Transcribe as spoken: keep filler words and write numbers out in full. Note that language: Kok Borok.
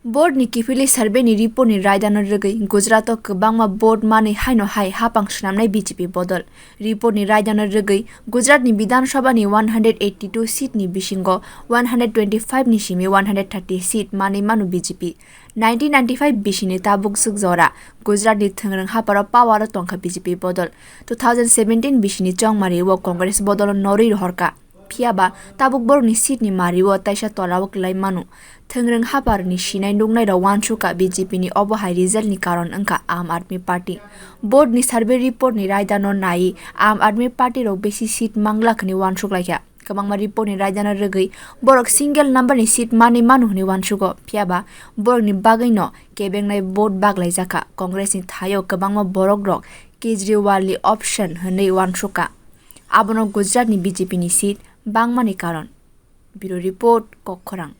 Board ni kiphilwi survey ni report ni raidano rwgwi Gujarat o kwbangma vote manwi haino hai hapang swnamnai B J P bodol. Report ni raidano rwgwi Gujarat ni Bidhan Sabha ni one hundred eighty two seat ni bisingo one hundred twenty five ni simi one hundred thirty seat manwi mano B J P. Nineteen ninety five bisini tabuk swk jora Gujarat ni thwngrwng haparo power o tongkha B J P bodol. Two thousand seventeen bisini chongmari o Congress bodol o norwi rohorkha. Phiya ba tabuk borokni seat ni mari o taisa tola o kwlai mano. Thwngrwng haparni sinai nuknai rok uansukha B J P ni, obo hai result ni karon wngkha Aam Aadmi Party. Board ni survey report ni raidano naiwi Aam Aadmi Party rok besi seat manglak hwnwi uansuk laikha. Kwbangma report ni raidano rwgwi borok single number ni seat manwi mano hwnwi uansugo. Phiya ba borokni bagwino kebengnai vote baglaijakha. Congress ni thaio kwbangma borok rok Kejriwal ni option hwnwi uansukha. Abono Gujarat ni B J P ni seat bangmani karon. Bureau Report, Kokkhorang.